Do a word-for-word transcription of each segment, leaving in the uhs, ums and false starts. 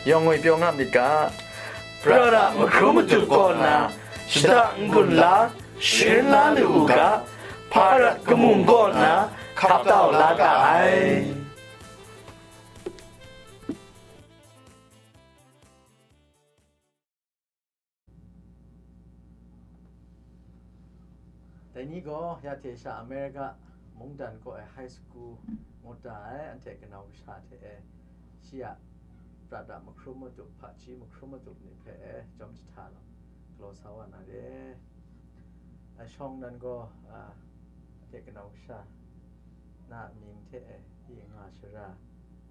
Yawng ngwi pyaw nga myit ga, prat a mahkrum matup kaw nna, shada n-gun la, sharin la lu u ga, hpa rat kamung kaw nna, hkap tau la ga ai. Dai ni gaw ya hte sha America mungdan kaw ai high school ngut da ai anhte kanau kasha hte e, shi a prat a mahkrum matup, hpaji mahkrum matup ni hpe e chyawm jahta lam galaw sa wa na re. Ai shawng nan gaw, a, anhte kanau kasha na mying hte e, i nga shara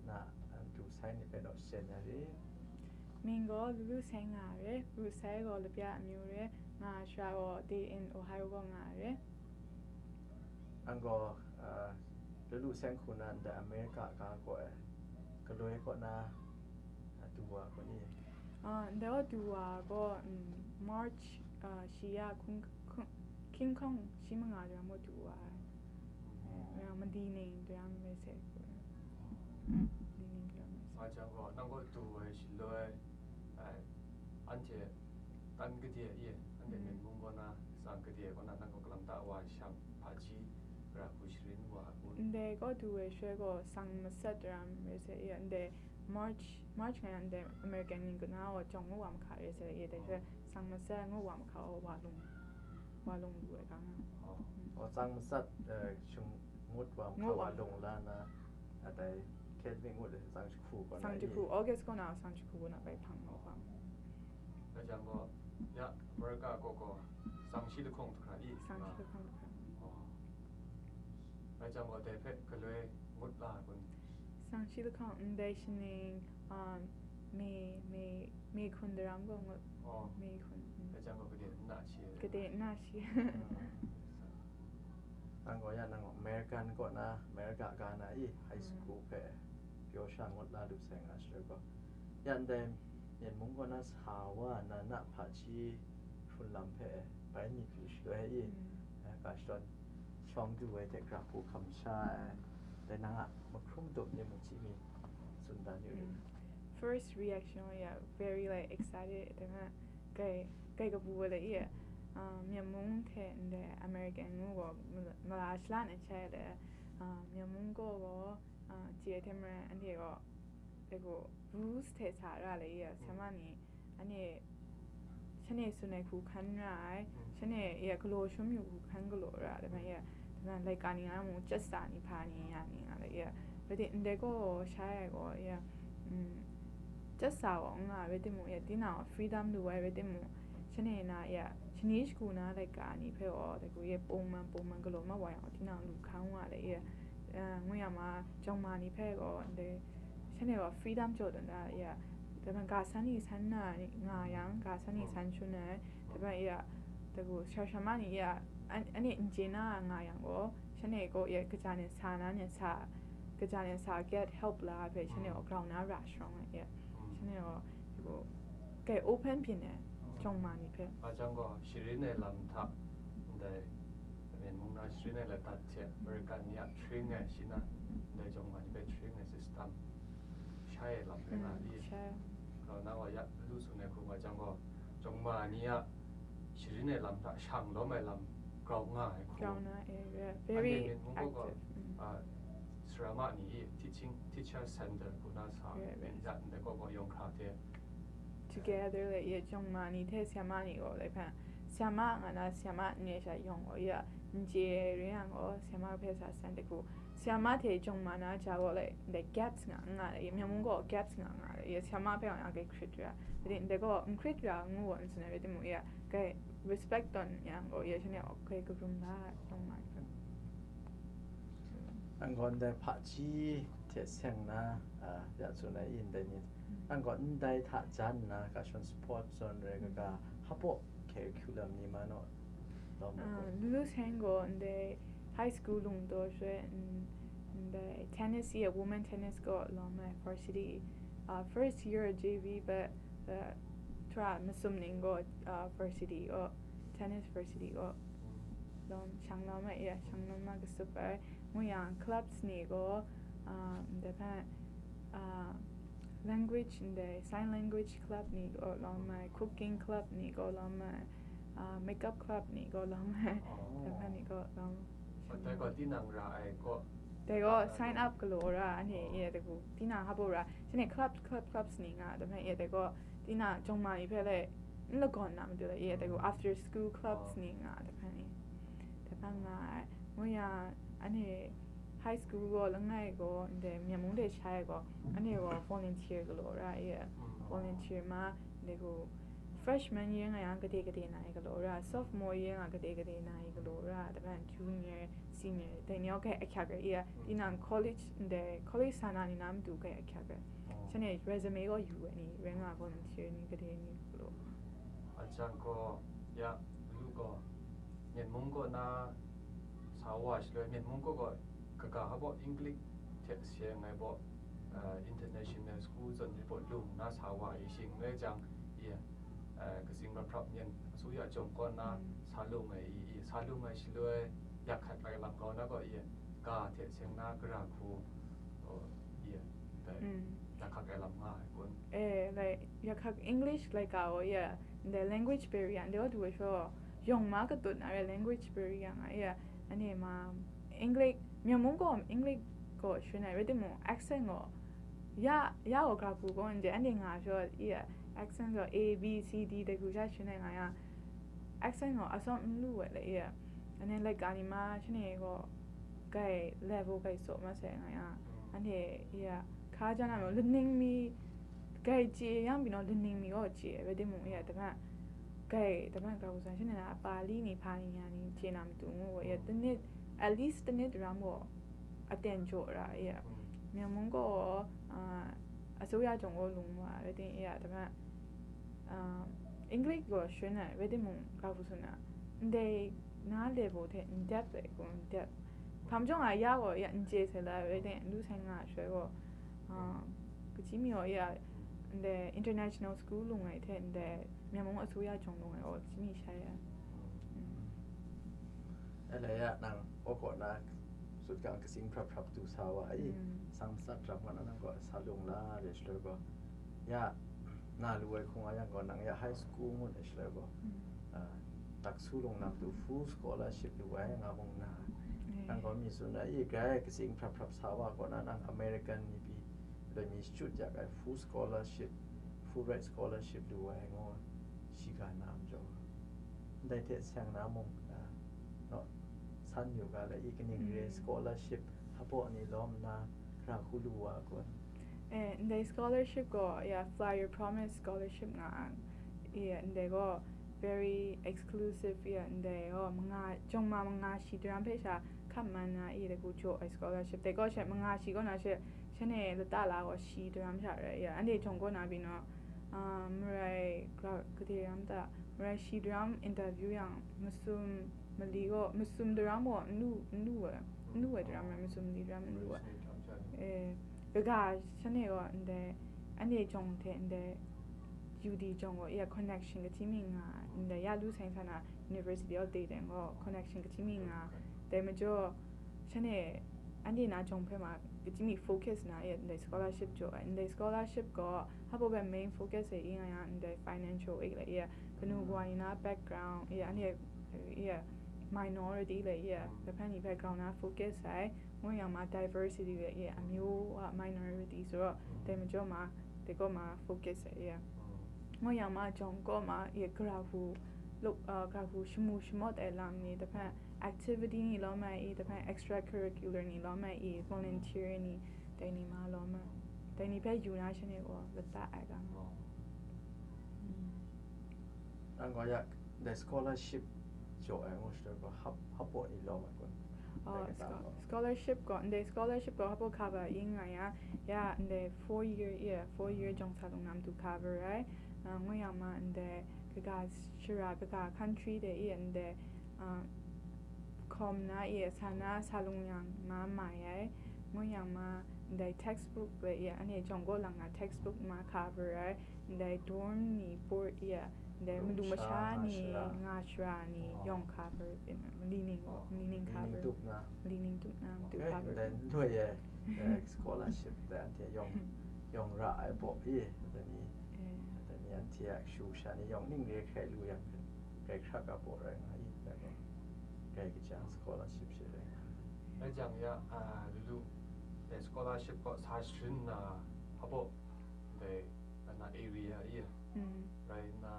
na, a, du sai ni hpe naw shaden ya ri. Mying gaw Lulu Seng nga ai re, ru sai gaw Lapya Amyu re, nga ai shara gaw Dayton, Ohio gaw nga ai re. Nang gaw, a, Lulu Seng hku na ndai America ga gaw e, galoi kaw na, a, du wa gaw ni? A, ndai gaw du wa gaw, mm, March, a, shi ya hkung, hkung, hkying hkawng shi manga jang gaw du wa ai. Mm. Ya, madi ning jang rai se. Madi ning jang rai se. Nga jang gaw, nang gaw du ai shaloi, ai, anhte tan kade i, anhte Myen mung kaw na, tsang kade kaw na, nang gaw kalang ta wa shang, hpaji, gara hku sharin wa ai kun? Ndai gaw du ai shaloi gaw, sang masat ram rai se i, ndai March, March nga yang ndai American ning kaw na gaw, jawng ngu wa mahka rai se i, dai shaloi sang masat ngu wa mahka gaw, wa lung, wa lung lu ai ga nga. Oh. Mm. Oh, tsang masat, eh, shing ngut wa mahka, ngut wa wa lung la na, a dai academic ngut e, tsang jahku kaw na Tsang i. Jahku, August kaw na tsang jahku kaw na bai hpang ngut wa. Dai jang gaw, ya, America kaw gaw, tsang shi lahkawng hkra i? Tsang shi nga. Lahkawng hkra. Oh. Dai jang gaw, dai hpe galoi ngut la ai kun? Tsang shi lahkawng, ndai shaning, um, May, May, May hkun daram gaw ngut. Oh. May hkun, mm. Dai jang gaw, gade n na shi ai? Gade n na shi. Ah. Nang gaw ya, nang American kaw na, America ga na i, high Mm. school hpe pyaw sha ngut la lu sai nga shaloi gaw, ya ndai Myen mung kaw na sa wa na, na hpaji hkrun lam hpe bai myit yu shaloi i, Mm. eh, ga shadawn shawng du ai hte gara hku hkam sha ai, dai nang a mahkrum matup ni mung chyi mi tsun dan yu rit. Mm. First reaction, yeah, very, like, excited, dai na, kai, kai kabu ai le, yeah, uh, Myen mung hte ndai American ngu gaw mala, mala shala na chye ai le, uh, Myen mung kaw gaw, uh, chye ai hte maren, anhte gaw, like, rules hte sa ra le, yeah, Mm. sa ma ni, anhte, shanhte tsun ai hku hkan ra ai, Mm. shanhte, yeah, galaw shum yu hku hkan galaw ra, dai ma, yeah, dai ma, laika ni nga mung, chyat sa ni hpa ni, ya ni nga le, yeah, rai timung, ndai gaw sha ai gaw, yeah, mm, chyat sa gaw n nga ai, rai timung, ya, tinang gaw freedom lu ai, rai timung, shanhte na, ya, shani shagu na laika ni hpe gaw, dai hku, ya, pawng man, pawng man galaw mat wa yang gaw, tinang lu hkan wa le, ya, ya, ngu yang ma, jawng ma ni hpe gaw, ndai, shanhte gaw freedom jaw dan da, ya, dai hpe ga san ni san na ni nga yang, ga san ni Mm. san shun ai, dai hpe, ya, dai hku, sha sha ma ni, ya, an-, anhte n chye na nga yang gaw, shanhte gaw, ya, kaja ni sa na ni sa, kaja ni sa get help la hpe, shanhte gaw Mm. grau na ra sharawng ai, ya, Mm. shanhte gaw, dai hku, kai open byin ai, Mm. jawng ma ni hpe. Nga jang gaw, sharin ai lam hta, ndai, Myen mung na sharin ai ladat hte, American ni a training ai shi na, ndai jawng ma ni hpe training ai system, shai ai lam rai nga Mm, i? Shai. Grau na wa ya, lu tsun ai hku nga jang gaw, jawng ma ni a sharin ai lam hta shang lawm ai lam grau nga ai hku. Grau na, eh, yeah, anhte very Myen mung kaw gaw, active. Mm. Ah, sara ma ni i, teaching, teacher center hku na sa, Right, right. ya, ndai kaw gaw yawng hkra hte. Together, like, ya, jawng ma ni hte sa ma ni gaw, like, hpa, sa ma nga na, sa ma n-, ni sha yawng gaw, ya, n chye rai yang gaw, sa ma hpe sa san de hku, sa ma hte jawng ma na ja gaw, like, the gaps nga, nga, ya, Myen mung gaw gaps nga, nga, ya, sa ma hpe gaw, ya, kai hkrit ra, rai timung, ndai gaw n hkrit ra ngu gaw n tsun ai, rai timung, ya, kai respect tawn yang gaw, ya, shanhte gaw kai karum la, jawng ma ni hpe. Nang gaw ndai hpaji hte seng na, a, ya tsun ai i ndai ni? Nang gaw ndai hta jan nna, ga shadawn sport zawn rai kaga, hpaw curriculum ni ma naw lawm ai Ah, kun? Lulu Seng gaw ndai high school lung taw shaloi, n-, ndai tennis i, women tennis gaw lawm ai varsity, ah, first year J V, but, uh, htra masum ning gaw, ah, varsity gaw, tennis varsity gaw lawm, shang lawm ai, ya, shang lawm na kasup ai. Ngu yang clubs ni gaw, ah, ndai hpe, ah, language ndai, sign language club ni kaw lawm ai, cooking club ni kaw lawm ai, uh, makeup club ni kaw lawm ai, Oh. dai hpa ni kaw lawm. Dai gaw tinang ra ai kaw. Dai gaw sign up galaw ra, anhte e dai gaw tinang hap ra, shanhte club club clubs ni nga, dai hpa e dai gaw tinang jawng ma ni hpe lai n lagawn na matu lai e dai gaw after school clubs ni nga, dai hpa ni. Dai hpa nga ai, ngu yang anhte high school gaw langai gaw ndai Myen mung de shai gaw, anhte gaw volunteer galaw ra e, volunteer ma, dai gaw freshman year nga yang gade gade na i galaw ra, sophomore year nga gade gade na i galaw ra, dai hpa junior, senior, dai ni gaw grai ahkyak ai, iya, tinang college ndai, college sa na ni na matu grai ahkyak ai. Shanhte resume gaw yu ai ni, rai nga volunteer ni gade ni galaw. Achang gaw, ya, lu gaw, Myen mung kaw na sa wa shaloi, Myen mung kaw gaw, kaga ha baw English hte seng ai baw, uh, international school zawn ni baw lung na sa wa i shing ngai jang, i, uh, katsing maprap myen, asuya jawng kaw na sa lung ai i, i, sa lung ai shaloi, yak hkat ai lam kau na gaw, i, ga hte seng na gara hku, oh, i, dai, Mm. yak hkat ai lam nga ai kun. Eh, like, yak hkat English, like, ka o, yeah, the language barrier, the other way, so, yawng ma katut na re language barrier nga, yeah, anhte ma, English, Myen mung gaw English gaw shun ai, rai timung, accent gaw, ya, ya gaw ga hku gaw, nde, anhte nga, so, yeah, accent gaw A, B, C, D, dai hku sha shun ai nga, ya, accent gaw, asawm n lu ai, like, yeah, and then, like, ka ni ma, shanhte gaw, grai level grai tsaw ma sai nga, ya, anhte, yeah, hka jan na, laning mi, grai chye yang pyi naw, laning mi gaw chye, rai timung, ya, dai hpa, grai, dai hpa, grau san, shanhte na, Pali ni, hpa ni, ya ni, chye na matu ngu gaw, ya, tanit, at least tanit ram gaw, aten jaw ra, ya. Myen mung gaw, ah, asuya jawng gaw lung wa, rai ting, ya, dai hpa, ah, English gaw shun ai, rai timung, grau san na, ndai na level hte n dep ai, gaw n dep. Hpa majaw nga ya gaw, ya, n chye sai la, rai ting, n lu sai nga, shaloi gaw, ah, kachyi mi gaw, ya, ndai international school lung ai hte, ndai Myen mung asuya jawng lung ai gaw, kachyi mi shai ai. Mm. Alai ya nang, o kaw na, sut kang katsing hprap hprap du sa wa i, Mm. sang matsat ram kaw na nang kaw sa lung la re shaloi gaw, ya, na lu ai hkung a yang gaw, nang ya high school ngut ai shaloi gaw, Mm. ah, taksu lung nam du full scholarship lu ai nga mung na. Eh. Nang gaw mi tsun ai i, grai katsing hprap hprap sa wa kaw na nang American ni pyi, lai mi shachut yak ai full scholarship, full ride scholarship lu ai ngu, shiga na majaw. Ndai hte seng na mung, ah, naw, san yu ga lai i, kaning re Mm. scholarship hpaw ni lawm nna, hkra hku lu wa kun. Eh, ndai scholarship gaw, ya, Fly Your Promise scholarship nga ang. Ya, ndai gaw very exclusive, ya, ndai gaw manga, jawng ma manga shi daram hpe sha hkap man na, i, dai hku jaw ai scholarship. Dai gaw she manga shi kaw na she, shanhte lata la gaw shi daram sha rai, ya, anhte jawng kaw na pyi naw, ah, marai gra, gade ram ta, marai shi daram interview yang, masum mali gaw, masum daram gaw n lu, n lu ai, n lu ai daram rai, masum mali daram n lu ai. Eh, kaga shanhte gaw ndai, anhte jawng hte ndai, U D jawng gaw, ya, connection kachyi mi nga, ndai ya lu sai sa na, University of Dayton gaw connection kachyi mi nga, dai majaw, shanhte, anhte na jawng hpe ma, kachyi mi focus na, ya, ndai scholarship jaw ai, ndai scholarship gaw, hpaw hpe main focus e i nga yang, ndai financial aid la, ya, kanu kawa ni na background, ya, anhte, ya, minority la, ya, dai hpe ni background na focus ai, ngu yang ma diversity la, ya, amyu a minority, so, dai majaw ma, dai kaw ma focus ai, ya. Ngu yang ma jawng kaw ma, ya, gara hku, luk, ah, gara hku shamu shamawt ai lam ni, dai hpe activity ni lawm ai i, dai hpe extracurricular ni lawm ai i, volunteer ni, dai ni ma lawm ai. Dai ni hpe yu na shanhte gaw lata ai ga. Mm. Nang gaw ya, dai scholarship jaw ai ngu shaloi gaw, hap, hpaw ni lawm ai kun. Oh, Dai kata scho-, gaw. Scholarship gaw, ndai scholarship gaw hpaw cover yin nga ya, ya, ndai four year, ya, four year jawng sa lung nam tu cover ai. Ah, ngu yang ma, ndai kaga shara, kaga country de, ya, ndai, ah, hkawm na, ya, sa na, sa lung yang ma mai ai. Ngu yang ma, ndai textbook de, ya, anhte jawng kaw lang na textbook ma cover ai. Ndai dorm ni, board, ya, ndai Dorm madu sha, masha nga ni, shara. Nga shara ni, Oh. yawng cover, byin, mali ning, Oh, mali ning mali cover. ning tup na. Mali ning tup na, madu Okay, cover. then, doi e, eh, scholarship de anhte yawng yawng ra ai baw i, dai ni, dai ni anhte a kashu kasha ni yawng ning re hkrai lu yang hpe, grai hkrak a baw rai nga i, dai gaw, grai kaja scholarship she rai nga ai. Rai jang ya, a, Lulu, dai scholarship kaw sa sharin na, hpa baw, dai, na area i, rai nna,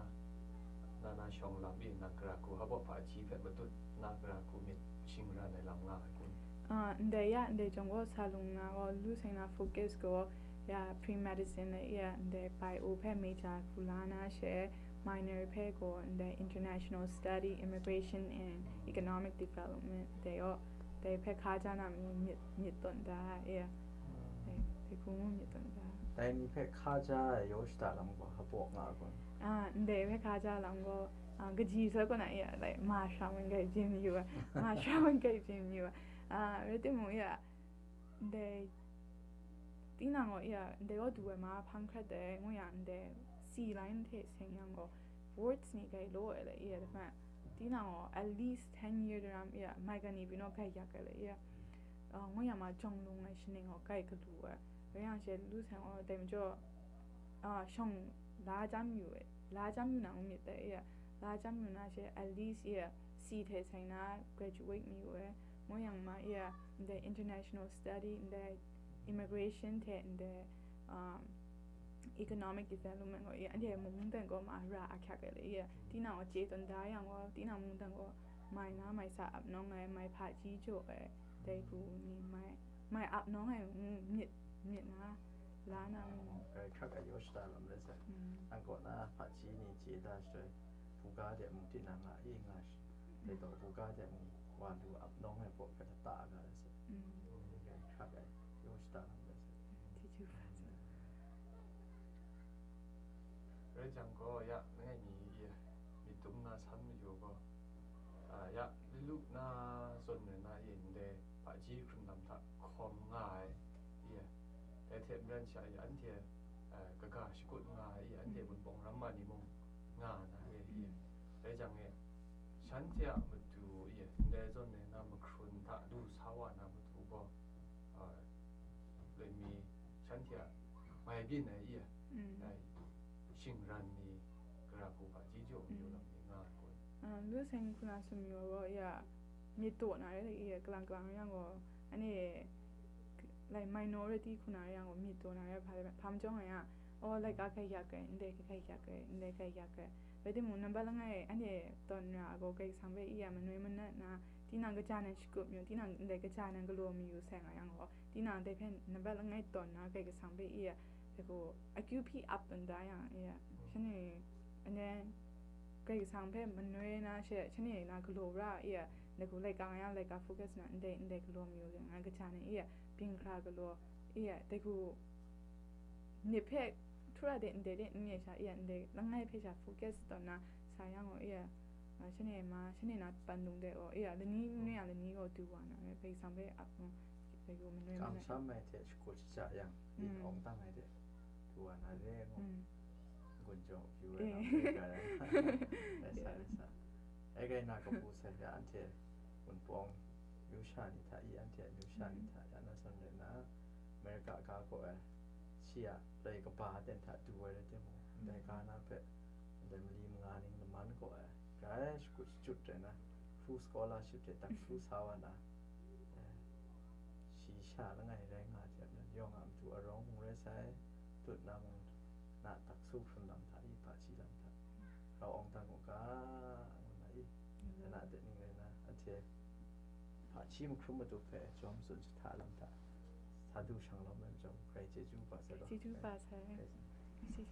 na na shawng lam i, na gara hku hpa baw hpaji hpe matut, na gara hku myit shingran ai lam nga ai kun? Ah, ndai ya, ndai jawng gaw sa lung na gaw, lu seng na focus gaw, ya, pre-medicine le ya, ndai bio hpe major hku la na she, minor hpe gaw, ndai international study, immigration and economic development, dai yaw, dai hpe hka ja na mi myit, myit tawn da, ya, dai, dai hku ngu myit tawn da. Dai ni hpe hka ja ai yaw shada lam gaw, hpa baw nga ai kun? Ah, ndai hpe hka ja lam gaw, ah, kaji sat kaw na ya, like, ma shara man grai byin yu ai, ma shara man grai byin yu ai. Ah, rai timung ya, ndai, tinang gaw ya, ndai gaw du ai ma hpang hkrat dai, ngu yang ndai, si line hte seng yang gaw, words ni grai law ai le, ya, dai hpe, tinang gaw at least ten year daram ya, mai ga ni pyi naw grai yak ai le, ya, ah, ngu yang ma jawng lung ai shaning gaw grai galu ai, rai yang she lu seng gaw, dai majaw, ah, shawng la jam yu ai, la jam yu na ngu myit dai, ya, la jam yu na she, at least ya, si hte seng na graduate mi yu ai, ngu yang ma ya, ndai international study, ndai immigration hte ndai, um, economic development gaw, ya, anhte mung mungdan gaw ma ra ahkyak ai le, ya, tinang gaw chye tawn da yang gaw, tinang mungdan gaw mai na, mai sa ap nawng ai, mai hpaji jaw ai, dai hku ni mai, mai ap nawng ai, mm, myit, myit na, la na, mm. Grai hkrak ai yaw shada lam le se. Mm. Nang kaw na hpaji ni chye da shaloi, buga de mung tinang nga i nga shi. Dai gaw buga de mung wa lu ap nawng ai baw hpe lata ga le se. Mm. Grai hkrak ai yaw shada lam le se. Chyeju hpa sa. Rai jang gaw, ya, langai mi, ya, myit dum na san mayu gaw, a, ya, Lulu na zawn rai na, ya, ndai hpaji hkrun lam hta hkawm nga ai, ya, dai hte maren sha, ya, anhte, a, kaga shakut nga ai, ya, anhte Wunpawng ram ma ni mung nga na, ya, ya. Rai jang, ya, shanhte a matu, ya, ndai zawn rai na mahkrun hta du sa wa na matu gaw, a, loi mi shanhte a mai byin ai, ya, Mm. ai shingran ni, gara hku hpaji jaw mayu lam ni nga ai kun? Ah, lu seng hku na sumyu gaw, ya, myit taw na rai, ya, kalang kalang yang gaw, anhte, like, minority hku na yang gaw, myit taw na rai, hpa, hpa majaw nga ya, oh, like, a grai yak ai, ndai grai yak ai, ndai grai yak ai. Rai timung, nambat langai, anhte tawn ra gaw, Karai Kasang hpe ya manoi manat na, tinang kaja nan shakut mayu, tinang ndai kaja nan galaw mayu sai nga yang gaw, tinang dai hpe nambat langai tawn na Karai Kasang hpe ya, dai gaw, akyu hpyi ap tawn da yang, ya, shanhte, and then, Karai Kasang hpe manoi na she, shanhte na galaw ra, ya, dai gaw, laika nga yang, laika focus na, ndai, ndai galaw mayu, nga kaja nan, ya, byin hkra galaw, ya, dai gaw, myit hpe, hkra de, ndai de, n-, sha, ya, ndai, langai hpe sha, focus tawn na, sa yang gaw, ya, a, shanhte ma, shanhte na pandung de gaw, ya, lani, nu yang lani gaw du wa na, Karai Kasang hpe ap, mm, dai gaw manoi manat. Kamsham ai hte shakut shaja yang, yin awng dang ai de, du wa na re ngu. Mm. Gun jaw pyu ai lam re ga rai. Rai sa, rai sa. Ai grai na kabu sai hpe anhte Wunpawng amyu sha ni hta i, anhte amyu sha ni hta ya na san rai na, America ga kaw ai, shi a loi kaba ten hta du ai rai timung, ndai ga na hpe, ndai mali manga ning laman kaw ai, grai shakut shachyut rai na, full scholarship hte daksu sa wa na, eh, shi sha langai rai nga jep nan, yawng a matu arawng mung rai sai, tut na mung, na daksu hkrun lam hta i, hpaji lam hta, rau awng dang u ga, ngu na i, dana de ning rai na, anhte hpaji mahkrum matu hpe jawm tsun jahta lam hta, sa du shang lawm ai majaw, grai chyeju hpa sai law. Chyeju hpa sai. Grai chyeju.